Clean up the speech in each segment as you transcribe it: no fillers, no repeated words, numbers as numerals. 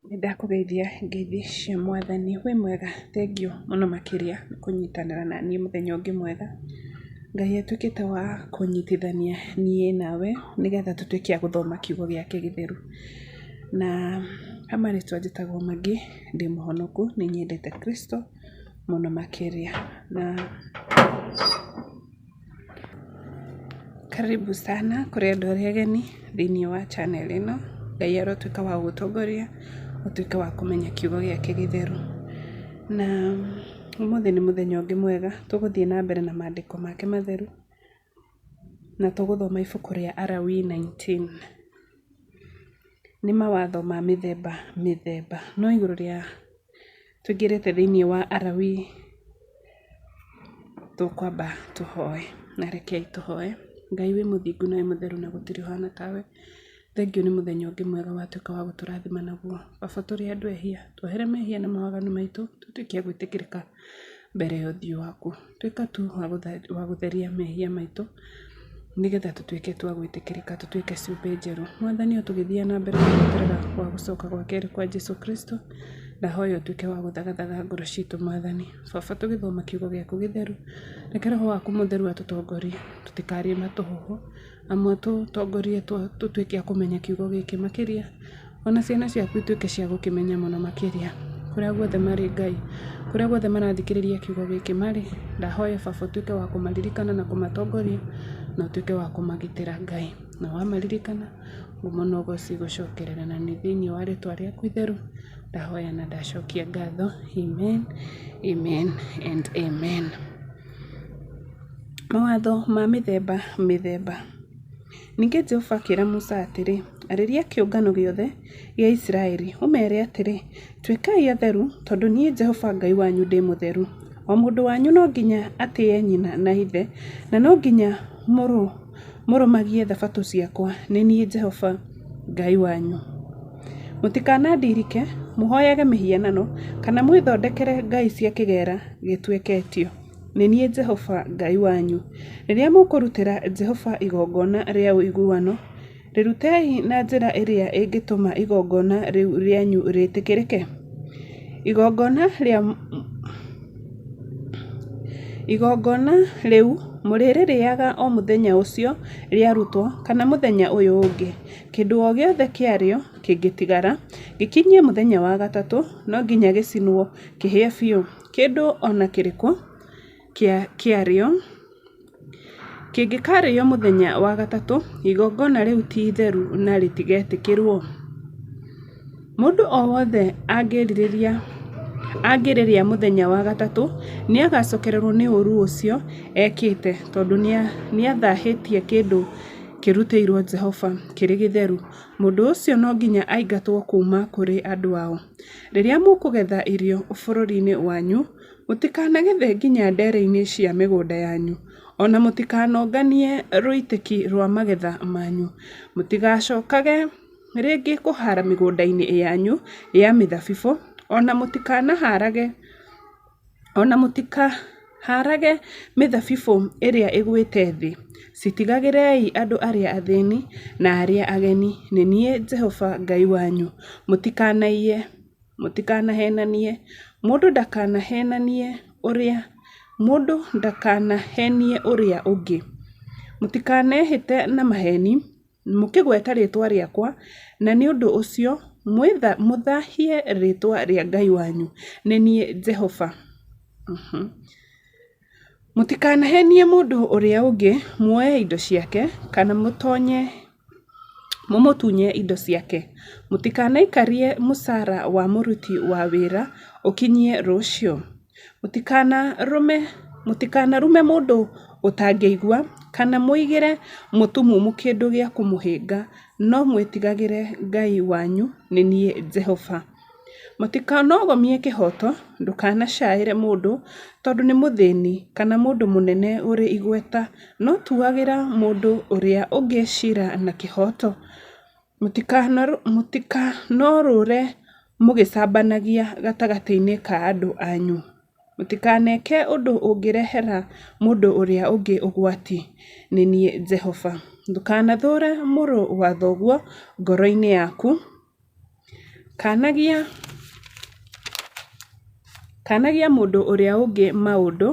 Nĩ ndakũgeithia ngeithi cia mwathani, wĩ mwega? Thengiũ mũno makĩria nĩ kũnyitanĩra naniĩ mũthenya ũngĩ mwega, Ngai atuĩkĩte wa kũnyitithania niĩ nawe, nĩgetha tũtuĩke a gũthoma kiugo gĩake gĩtheru, na ha marĩtwa njĩtagwo Maggie, ndĩ mũhonoku, nĩ nyendete Kristo mũno makĩria, na karibu sana kũrĩ andũ arĩa ageni thĩinĩ wa channel ĩno, Ngai arotuĩka wa gũgũtongoria, ũtuĩke wa kũmenya kiugo gĩake gĩtheru, na ũmũthĩ nĩ mũthenya ũngĩ mwega, tũgũthiĩ na mbere na mandĩko make matheru, na tũgũthoma ibuku rĩa Alawii 19. Nĩ mawatho ma mĩthemba mĩthemba, no igũrũ rĩa tũingĩrĩte thĩinĩ wa Alawii tũkwamba tũhoe, na rekei tũhoe. Ngai wĩ mũthingu na wĩ mũtheru na gũtirĩ ũhana tawe, thengiũ nĩ mũthenya ũngĩ mwega watuĩka wa gũtũrathima naguo. Baba tũrĩ andũ ehia, tuohere mehia na mawaganu maitũ, tũtuĩke a gwĩtĩkĩrĩka mbere ya ũthiũ waku. Tuĩka tu wa gũtheria mehia maitũ, nĩgetha tũtuĩke tu a gwĩtĩkĩrĩka, tũtuĩke ciũmbe njerũ. Mwathani o tũgĩthiaga na mbere na gweterera gwa gũcoka gwa kerĩ kwa Jesu Kristo, ndahoya ũtuĩke wa gũthagathaga ngoro citũ Mwathani. Baba tũgĩthoma kiugo gĩaku gĩtheru, reke roho waku mũtheru atũtongorie, tũtikarie matũhũhũ, amu atũtongorie tũtuĩke a kũmenya kiugo gĩkĩ makĩria, ona ciana ciaku ituĩke cia gũkĩmenya mũno makĩria. Kũrĩa guothe marĩ Ngai, kũrĩa guothe marathikĩrĩria kiugo gĩkĩ marĩ, ndahoya baba ũtuĩke wa kũmaririkana na kũmatongoria, na ũtuĩke wa kũmagitĩra Ngai. Na wamaririkana, ngumo na ũgoci igũcokerere na nĩ thĩinĩ wa rĩtwa rĩaku itheru, ndahoya na ndacokia ngatho. Amen, amen and amen. Mawatho ma mĩthemba mĩthemba. Ningĩ Jehova akĩra Musa atĩrĩ, Arĩria kĩũngano gĩothe gĩa Isiraeli, ũmeere atĩrĩ, 'Tuĩkai atheru, tondũ niĩ Jehova Ngai wanyu ndĩ mũtheru. O mũndũ wanyu no nginya atĩĩe nyina na ithe, na no nginya mũrũmagie thabatũ ciakwa. Nĩ niĩ Jehova Ngai wanyu. Mũtikanandirike, mũhooyage mĩhianano, kana mwĩthondekere ngai cia kĩgera gĩtweketio. Nĩ niĩ Jehova Ngai wanyu. Rĩrĩa mũkũrutĩra Jehova igongona rĩa ũiguano, rĩrutei na njĩra ĩrĩa ĩngĩtũma igongona rĩu rĩanyu rĩtĩkĩrĩke. Igongona rĩu mũrĩrĩrĩaga o mũthenya ũcio rĩarutwo kana mũthenya ũyũ ũngĩ. Kĩndũ o gĩothe kĩarĩo kĩngĩtigara gĩkinyie mũthenya wa gatatũ, no nginya gĩcinwo kĩhĩe biũ. Kĩndũ o na kĩrĩkũ kĩarĩo kĩngĩkaarĩo mũthenya wa gatatũ, igongona rĩu ti itheru na rĩtigetĩkĩrũo. Mũndũ o wothe angĩrĩrĩa mũthenya wa gatatũ, nĩ agaacokererũo nĩ ũũru ũcio ekĩte, tondũ nĩ athahĩtie kĩndũ kĩrutĩirũo Jehova kĩrĩ gĩtheru. Mũndũ ũcio no nginya aingatwo kuuma kũrĩ andũ ao. Rĩrĩa mũkũgetha irio bũrũri-inĩ wanyu, mũtikanagethe nginya ndeere-inĩ cia mĩgũnda yanyu, o na mũtikanonganie rũitĩki rwa magetha manyu. Mũtigacokage rĩngĩ kũhaara mĩgũnda-inĩ yanyu ya mĩthabibũ, o na mũtikahaarage mĩthabibũ ĩrĩa ĩgwĩte thĩ. Citigagĩrei andũ arĩa athĩni na arĩa ageni. Nĩ niĩ Jehova Ngai wanyu. Mũtikanaiye. Mũtikanaheenanie. Mũndũ ndakanaheenanie ũrĩa mũndũ ndakanaheenie ũrĩa ũngĩ. Mũtikanehĩte na maheeni mũkĩgweta rĩĩtwa rĩakwa, na nĩ ũndũ ũcio mũthaahie rĩĩtwa rĩa Ngai wanyu. Nĩ niĩ Jehova. Mũtikanaheenie mũndũ ũrĩa ũngĩ muoe indo ciake, kana mũmũtunye indo ciake. Mũtikanaikarie mũcara wa mũruti wa wĩra ũkinyie rũciũ. Mũtikanarume mũndũ ũtangĩigua, kana mũigĩre mũtumumu kĩndũ gĩa kũmũhĩnga, no mwĩtigagĩre Ngai wanyu. Nĩ niĩ Jehova. Mũtikanogomie kĩhooto, ndũkanacaĩre mũndũ tondũ nĩ mũthĩni, kana mũndũ mũnene ũrĩ igweta, no tuagĩra mũndũ ũrĩa ũngĩ ciira na kĩhooto. Mũtikanorũũre mũgĩcambanagia gatagatĩ-inĩ ka andũ anyu. Mũtikaneke ũndũ ũngĩrehera mũndũ ũrĩa ũngĩ ũgwati. Nĩ niĩ Jehova. Ndũkanathũũre mũrũ wa thoguo ngoro-inĩ yaku. Kanagia Kanagia mũndũ ũrĩa ũngĩ maũndũ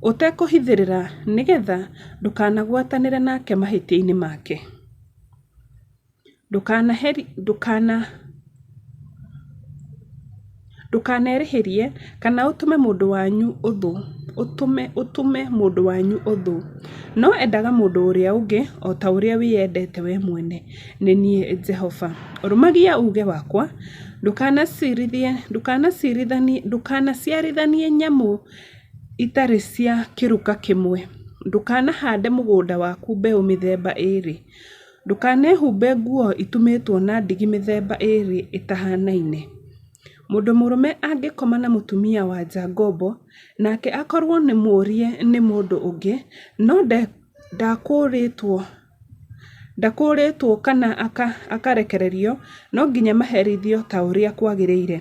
ũtekũhithĩrĩra, nĩgetha ndũkanagwatanĩre nake mahĩtia-inĩ make. Ndũkanerĩhĩrie kana ũtume mũndũ wanyu ũthũ, ũtume mũndũ wanyu ũthũ, no endaga mũndũ ũrĩa ũngĩ o ta ũrĩa wĩyendete wee mwene. Nĩ niĩ Jehova. Rũmagia uuge wakwa. Ndũkanaciarithanie nyamũ itarĩ cia kĩruka kĩmwe. Ndũkanahande mũgũnda waku mbeũ mĩthemba ĩĩrĩ. Ndũkanehumbe nguo itumĩtwo na ndigi mĩthemba ĩĩrĩ ĩtahaanaine. Mũndũ mũrũme angĩkoma na mũtumia wa nja ngombo, nake akorũo nĩ mũũrie nĩ mũndũ ũngĩ, no ndakũũrĩtwo kana akarekererio, no nginya maherithio ta ũrĩa kwagĩrĩire,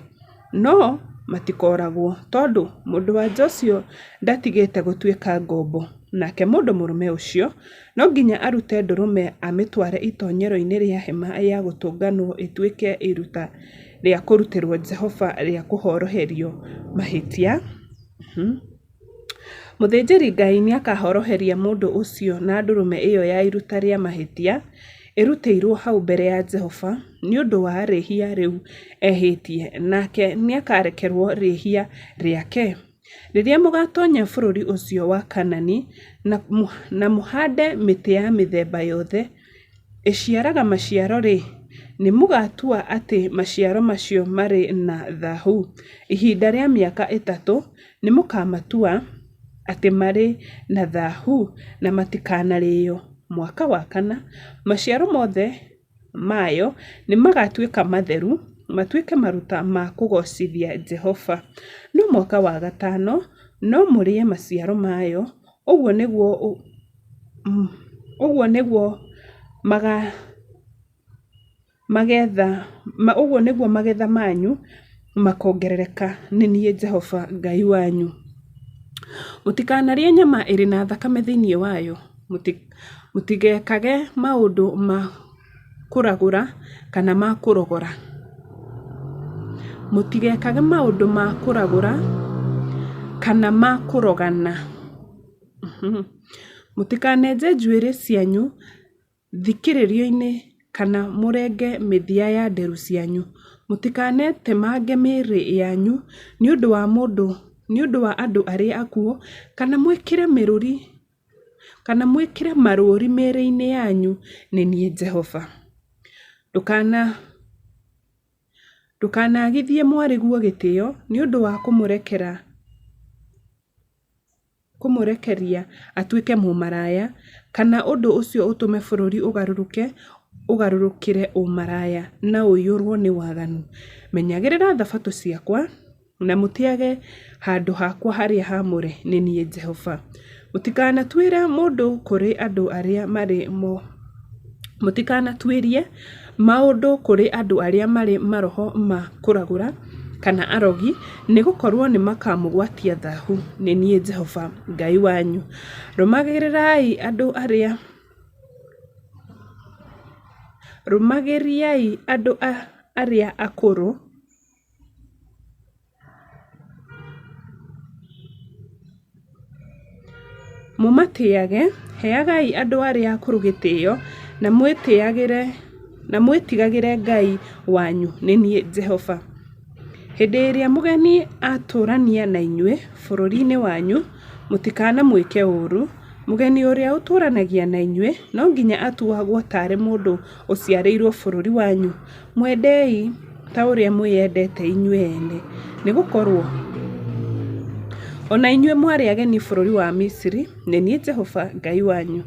no matikooragwo, tondũ mũndũ-wa-nja ũcio ndatigĩte gũtuĩka ngombo. Nake mũndũ mũrũme ũcio no nginya arute ndũrũme amĩtware itoonyero-inĩ rĩa Hema-ya-Gũtũnganwo ĩtuĩke iruta rĩa kũrutĩrwo Jehova rĩa kũhoroherio mahĩtia. Mũthĩnjĩri-Ngai nĩakahoroheria mũndũ ũcio na ndũrũme ĩyo ya iruta rĩa mahĩtia ĩrutĩirwo hau mbere ya Jehova nĩ ũndũ wa rĩĩhia rĩu ehĩtie, nake nĩakarekerwo rĩĩhia rĩake. Rĩrĩa mũgaatoonya bũrũri ũcio wa Kaanani na mũhaande mĩtĩ ya mĩthemba yothe ĩciaraga maciaro-rĩ, nĩmũgatua atĩ maciaro macio marĩ na thaahu. Ihinda rĩa mĩaka ĩtatũ nĩmũkamatua atĩ marĩ na thaahu na matikanarĩĩo. Mwaka wa kana, maciaro mothe mayo nĩmagatuĩka matheru, matuĩke maruta ma kũgoocithia Jehova. No mwaka wa gatano no mũrĩe maciaro mayo, ũguo nĩguo magetha manyu makoongerereka. Nĩ niĩ Jehova Ngai wanyu. Mũtikanarĩe nyama ĩrĩ na thakame thĩinĩ wayo. Mũtigekage maũndũ ma kũragũra kana ma kũrogora. Mũtigekage maũndũ ma kũragũra kana ma kũrogana. Mũtikanenje njuĩrĩ cianyu thikĩrĩrio-inĩ kana mũrenge mĩthia ya nderu cianyu. Mũtikanetemange mĩĩrĩ yanyu nĩ ũndũ wa andũ arĩa akuũ, kana mwĩkĩre marũũri mĩĩrĩ-inĩ yanyu. Nĩ niĩ Jehova. Ndũkanaagithie mwarĩguo gĩtĩĩo nĩ ũndũ wa kũmũrekereria atuĩke mũmaraya, kana ũndũ ũcio ũtũme bũrũri ũgarũrũke ũgarũrũkĩre ũmaraya na ũiyũrũo nĩ waganu. Menyagĩrĩrai Thabatũ ciakwa na mũtĩĩage handũ hakwa harĩa haamũre. Nĩ niĩ Jehova. Mũtikanatuĩrie maũndũ kũrĩ andũ arĩa marĩ Mũtikanatuĩrie maũndũ kũrĩ andũ arĩa marĩ maroho ma kũragũra kana arogi, nĩgũkorwo nĩmakamũgwatia thaahu. Nĩ niĩ Jehova Ngai wanyu. Rũmagĩrĩrai andũ arĩa akũrũ, mũmatĩĩage, heagai andũ arĩa akũrũ gĩtĩĩo, na mwĩtigagĩre Ngai wanyu. Nĩ niĩ Jehova. Hĩndĩ ĩrĩa mũgeni aatũũrania na inyuĩ bũrũri-inĩ wanyu, mũtikanamwĩke ũũru. Mũgeni ũrĩa ũtũũranagia na inyuĩ no nginya atuagwo taarĩ mũndũ ũciarĩirwo bũrũri wanyu. Mwendei ta ũrĩa mwĩendete inyuĩ ene, nĩgũkorwo o na inyuĩ mwarĩ ageni bũrũri wa Misiri. Nĩ niĩ Jehova Ngai wanyu.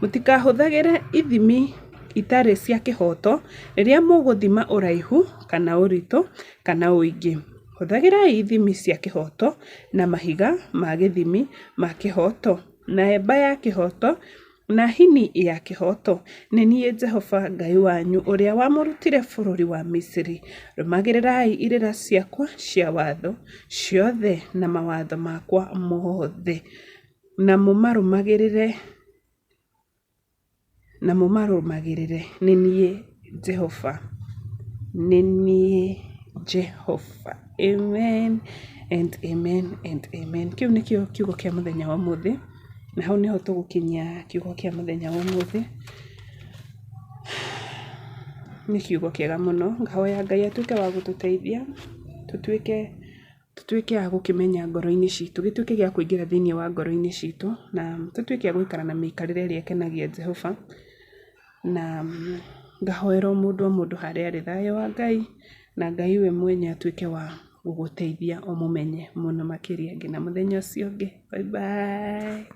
Mũtikahũthagĩre ithimi itarĩ cia kĩhooto rĩrĩa mũgũthima ũraihu kana ũritũ kana ũingĩ. Hũthagĩrai ithimi cia kĩhooto na mahiga ma gĩthimi ma kĩhooto, na eba ya kĩhooto na hini ya kĩhooto. Nĩ niĩ Jehova Ngai wanyu ũrĩa wamũrutire bũrũri wa Misiri. Rũmagĩrĩrai irĩra ciakwa cia watho ciothe na mawatho makwa mothe, na mũmarũmagĩrĩre. Na mũmarũmagĩrĩre. Nĩ niĩ Jehova. Nĩ niĩ Jehova. Amen and amen and amen. Kĩu nĩkĩo kiugo kĩa mũthenya wa ũmũthĩ. Na hau nĩho tũgũkinyia kiugo kĩa mũthenya wa ũmũthĩ. Nĩ kiugo kĩega mũno. Ngahoya Ngai atuĩke wa gũtũteithia, tũtuĩke tũtuĩke a gũkĩmenya ngoro-inĩ citũ, gĩtuĩke gĩa kũingĩra thĩinĩ wa ngoro-inĩ citũ, na tũtuĩke a gũikara na mĩikarĩre ĩrĩa ĩkenagia Jehova. Na ngahoera o mũndũ o mũndũ harĩa arĩ thayũ wa Ngai, na Ngai we mwene atuĩke wa gũgũteithia ũmũmenye mũno makĩria nginya mũthenya ũcio ũngĩ. Bye bye.